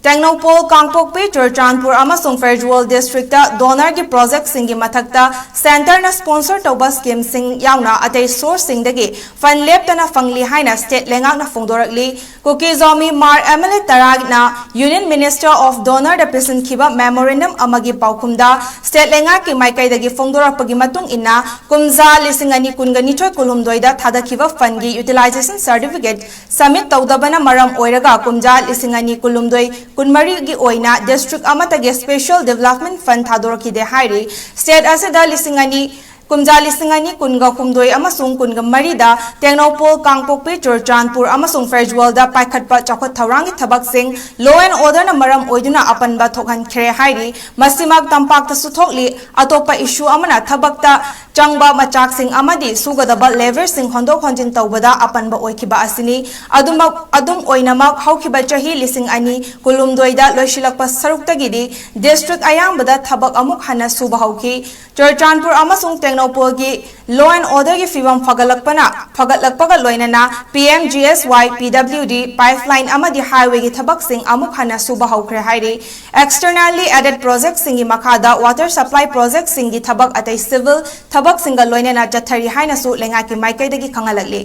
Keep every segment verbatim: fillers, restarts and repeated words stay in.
ꯇꯦꯡꯅꯧꯄꯜ, ꯀꯥꯡꯄꯣꯛꯄꯤ, ꯆꯨꯔꯆꯥꯟꯄꯨꯔ ꯑꯃꯁꯨꯡ ꯐꯦꯔꯖꯨꯋꯜ district ꯇ donor ꯒꯤ project ꯁꯤꯡꯒꯤ ꯃꯊꯛꯇ centre ꯅ sponsor ꯇꯧꯕ scheme ꯁꯤꯡ ꯌꯥꯎꯅ ꯑꯇꯩ source ꯁꯤꯡꯗꯒꯤ fund ꯂꯦꯞꯇꯅ ꯐꯪꯂꯤ ꯍꯥꯏꯅ state ꯂꯩꯉꯥꯛꯅ ꯐꯣꯡꯗꯣꯔꯛꯂꯤ꯫ Kuki Zomi Mar M L A ꯇꯔꯥꯅ Union Minister of Donor ꯗ ꯄꯤꯁꯤꯟꯈꯤꯕ memorandum ꯑꯃꯒꯤ ꯄꯥꯎꯈꯨꯝꯗ state ꯂꯩꯉꯥꯛꯀꯤ ꯃꯥꯏꯀꯩꯗꯒꯤ ꯐꯣꯡꯗꯣꯔꯛꯄꯒꯤ ꯃꯇꯨꯡ ꯏꯟꯅ, ꯀꯨꯝꯖꯥ ꯂꯤꯁꯤꯡ ꯑꯅꯤ ꯀꯨꯟꯒ ꯅꯤꯊꯣꯏ ꯀꯨꯟꯍꯨꯝꯗꯣꯏꯗ ꯊꯥꯗꯈꯤꯕ fund ꯒꯤ utilization certificate submit ꯇꯧꯗꯕꯅ ꯃꯔꯝ ꯑꯣꯏꯔꯒ ꯀꯨꯝꯖꯥ ꯂꯤꯁꯤꯡ ꯑꯅꯤ ꯀꯨꯟꯍꯨꯝꯗꯣꯏ ꯀꯨꯟꯃꯔꯤꯒꯤ ꯑꯣꯏꯅ district ꯑꯃꯠꯇꯒꯤ special development fund ꯊꯥꯗꯣꯔꯛꯈꯤꯗꯦ ꯍꯥꯏꯔꯤ꯫ State ꯑꯁꯤꯗ ꯂꯤꯁꯤꯡ ꯑꯅꯤ, ꯀꯨꯝꯖꯥ ꯂꯤꯁꯤꯡ ꯑꯅꯤ ꯀꯨꯟꯒ ꯍꯨꯝꯗꯣꯏ ꯑꯃꯁꯨꯡ ꯀꯨꯟꯒ ꯃꯔꯤꯗ ꯇꯦꯡꯅꯧꯄꯜ, ꯀꯥꯡꯄꯣꯛꯄꯤ, ꯆꯨꯔꯆꯥꯟꯄꯨꯔ ꯑꯃꯁꯨꯡ ꯐꯦꯔꯖꯨꯋꯜꯗ ꯄꯥꯏꯈꯠꯄ ꯆꯥꯎꯈꯠ ꯊꯧꯔꯥꯡꯒꯤ ꯊꯕꯛꯁꯤꯡ law and order ꯅ ꯃꯔꯝ ꯑꯣꯏꯗꯨꯅ ꯑꯄꯟꯕ ꯊꯣꯛꯍꯟꯈ꯭ꯔꯦ ꯍꯥꯏꯔꯤ꯫ ꯃꯁꯤꯃꯛ ꯇꯝꯄꯥꯛꯇꯁꯨ ꯊꯣꯛꯂꯤ꯫ ꯑꯇꯣꯞꯄ issue ꯑꯃꯅ ꯊꯕꯛꯇ ꯆꯪꯕ ꯃꯆꯥꯛꯁꯤꯡ ꯑꯃꯗꯤ ꯁꯨꯒꯗꯕ labour ꯁꯤꯡ ꯍꯣꯟꯗꯣꯛ ꯍꯣꯟꯖꯤꯟ ꯇꯧꯕꯗ ꯑꯄꯟꯕ ꯑꯣꯏꯈꯤꯕ ꯑꯁꯤꯅꯤ꯫ ꯑꯗꯨꯃꯛ, ꯑꯗꯨꯝ ꯑꯣꯏꯅꯃꯛ, ꯍꯧꯈꯤꯕ ꯆꯍꯤ ꯂꯤꯁꯤꯡ ꯑꯅꯤ ꯀꯨꯟꯍꯨꯝꯗꯣꯏꯗ ꯂꯣꯏꯁꯤꯜꯂꯛꯄ ꯁꯔꯨꯛꯇꯒꯤꯗꯤ district ꯑꯌꯥꯝꯕꯗ ꯊꯕꯛ ꯑꯃꯨꯛ ꯍꯟꯅ ꯁꯨꯕ ꯍꯧꯈꯤ꯫ ꯆꯨꯔꯆꯥꯟꯄꯨꯔ ꯑꯃꯁꯨꯡ ꯇꯦꯡꯅꯧꯄꯜꯒꯤ law and order ꯒꯤ ꯐꯤꯕꯝ ꯐꯒꯠꯂꯛꯄꯅ, ꯐꯒꯠꯂꯛꯄꯒ ꯂꯣꯏꯅꯅ P M G S Y, P W D, pipeline ꯑꯃꯗꯤ highway ꯒꯤ ꯊꯕꯛꯁꯤꯡ ꯑꯃꯨꯛ ꯍꯟꯅ ꯁꯨꯕ ꯍꯧꯈ꯭ꯔꯦ ꯍꯥꯏꯔꯤ꯫ Externally aided project ꯁꯤꯡꯒꯤ ꯃꯈꯥꯗ water supply project ꯁꯤꯡꯒꯤ ꯊꯕꯛ ꯑꯇꯩ civil ꯊꯕꯛꯁꯤꯡꯒ ꯂꯣꯏꯅꯅ ꯆꯠꯊꯔꯤ ꯍꯥꯏꯅꯁꯨ ꯂꯩꯉꯥꯛꯀꯤ ꯃꯥꯏꯀꯩꯗꯒꯤ ꯈꯪꯍꯜꯂꯛꯂꯤ꯫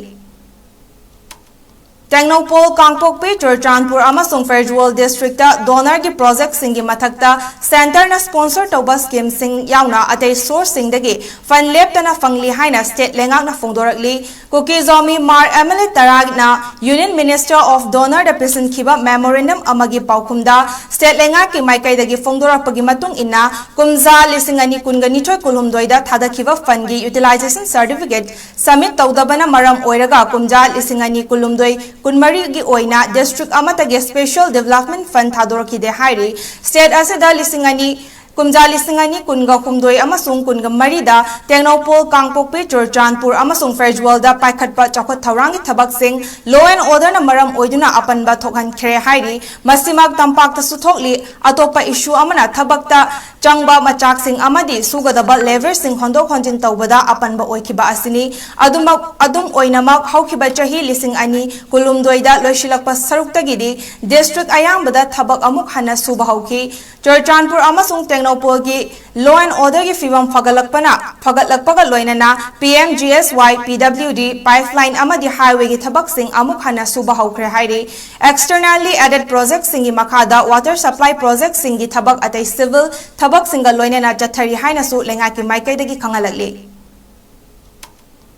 ꯇꯦꯡꯅꯧꯄꯜ, ꯀꯥꯡꯄꯣꯛꯄꯤ, ꯆꯨꯔꯆꯥꯟꯄꯨꯔ ꯑꯃꯁꯨꯡ ꯐꯦꯔꯖꯨꯋꯜ district ꯇ donor ꯒꯤ project ꯁꯤꯡꯒꯤ ꯃꯊꯛꯇ centre ꯅ sponsor ꯇꯧꯕ scheme ꯁꯤꯡ ꯌꯥꯎꯅ ꯑꯇꯩ source ꯁꯤꯡꯗꯒꯤ fund ꯂꯦꯞꯇꯅ ꯐꯪꯂꯤ ꯍꯥꯏꯅ state ꯂꯩꯉꯥꯛꯅ ꯐꯣꯡꯗꯣꯔꯛꯂꯤ꯫ Kuki Zomi Mar M L A ꯇꯔꯥꯅ Union Minister of Donor ꯗ ꯄꯤꯁꯤꯟꯈꯤꯕ memorandum ꯑꯃꯒꯤ ꯄꯥꯎꯈꯨꯝꯗ state ꯂꯩꯉꯥꯛꯀꯤ ꯃꯥꯏꯀꯩꯗꯒꯤ ꯐꯣꯡꯗꯣꯔꯛꯄꯒꯤ ꯃꯇꯨꯡ ꯏꯟꯅ, ꯀꯨꯝꯖꯥ ꯂꯤꯁꯤꯡ ꯑꯅꯤ ꯀꯨꯟꯒ ꯅꯤꯊꯣꯏ ꯀꯨꯟꯍꯨꯝꯗꯣꯏꯗ ꯊꯥꯗꯈꯤꯕ fund ꯒꯤ utilization certificate submit ꯇꯧꯗꯕꯅ ꯃꯔꯝ ꯑꯣꯏꯔꯒ ꯀꯨꯝꯖꯥ ꯂꯤꯁꯤꯡ ꯑꯅꯤ ꯀꯨꯟꯍꯨꯝꯗꯣꯏ ꯀꯨꯟꯃꯔꯤꯒꯤ ꯑꯣꯏꯅ district ꯑꯃꯠꯇꯒꯤ special development fund ꯊꯥꯗꯣꯔꯛꯈꯤꯗꯦ ꯍꯥꯏꯔꯤ꯫ State ꯑꯁꯤꯗ ꯂꯤꯁꯤꯡ ꯑꯅꯤ ꯀꯨꯝꯖꯥ ꯂꯤꯁꯤꯡ ꯑꯅꯤ ꯀꯨꯟꯒ ꯍꯨꯝꯗꯣꯏ ꯑꯃꯁꯨꯡ ꯀꯨꯟꯒ ꯃꯔꯤꯗ ꯇꯦꯡꯅꯧꯄꯜ, ꯀꯥꯡꯄꯣꯛꯄꯤ, ꯆꯨꯔꯆꯥꯟꯄꯨꯔ ꯑꯃꯁꯨꯡ ꯐꯦꯔꯖꯋꯥꯜꯗ ꯄꯥꯏꯈꯠꯄ ꯆꯥꯎꯈꯠ ꯊꯧꯔꯥꯡꯒꯤ ꯊꯕꯛꯁꯤꯡ law and orderꯅ ꯃꯔꯝ ꯑꯣꯏꯗꯨꯅ ꯑꯄꯟꯕ ꯊꯣꯛꯍꯟꯈ꯭ꯔꯦ ꯍꯥꯏꯔꯤ꯫ ꯃꯁꯤꯃꯛ ꯇꯝꯄꯥꯛꯇꯁꯨ ꯊꯣꯛꯂꯤ꯫ ꯑꯇꯣꯞꯄ issue ꯑꯃꯅ ꯊꯕꯛꯇ ꯆꯪꯕ ꯃꯆꯥꯛꯁꯤꯡ ꯑꯃꯗꯤ ꯁꯨꯒꯗꯕ labourꯁꯤꯡ ꯍꯣꯟꯗꯣꯛ ꯍꯣꯟꯖꯤꯟ ꯇꯧꯕꯗ ꯑꯄꯟꯕ ꯑꯣꯏꯈꯤꯕ ꯑꯁꯤꯅꯤ꯫ ꯑꯗꯨꯃꯛ, ꯑꯗꯨꯝ ꯑꯣꯏꯅꯃꯛ, ꯍꯧꯈꯤꯕ ꯆꯍꯤ ꯂꯤꯁꯤꯡ ꯑꯅꯤ ꯀꯨꯟꯍꯨꯝꯗꯣꯏꯗ ꯂꯣꯏꯁꯤꯜꯂꯛꯄ ꯁꯔꯨꯛꯇꯒꯤꯗꯤ district ꯑꯌꯥꯝꯕꯗ ꯊꯕꯛ ꯑꯃꯨꯛ ꯍꯟꯅ ꯁꯨꯕ ꯍꯧꯈꯤ꯫ ꯆꯨꯔꯆꯥꯟꯄꯨꯔ ꯑꯃꯁꯨꯡ ꯇꯦꯡꯅꯧꯄꯜꯒꯤ law and orderꯒꯤ ꯐꯤꯕꯝ ꯐꯒꯠꯂꯛꯄꯅ, ꯐꯒꯠꯂꯛꯄꯒ ꯂꯣꯏꯅꯅ P M G S Y, P W D, pipeline ꯑꯃꯗꯤ highwayꯒꯤ ꯊꯕꯛꯁꯤꯡ ꯑꯃꯨꯛ ꯍꯟꯅ ꯁꯨꯕ ꯍꯧꯈ꯭ꯔꯦ ꯍꯥꯏꯔꯤ꯫ Externally aided projectꯁꯤꯡꯒꯤ ꯃꯈꯥꯗ water supply projectꯁꯤꯡꯒꯤ ꯊꯕꯛ ꯑꯇꯩ civil ꯊꯕꯛꯁꯤꯡꯒ ꯂꯣꯏꯅꯅ ꯆꯠꯊꯔꯤ ꯍꯥꯏꯅꯁꯨ ꯂꯩꯉꯥꯛꯀꯤ ꯃꯥꯏꯀꯩꯗꯒꯤ ꯈꯪꯍꯜꯂꯛꯂꯤ꯫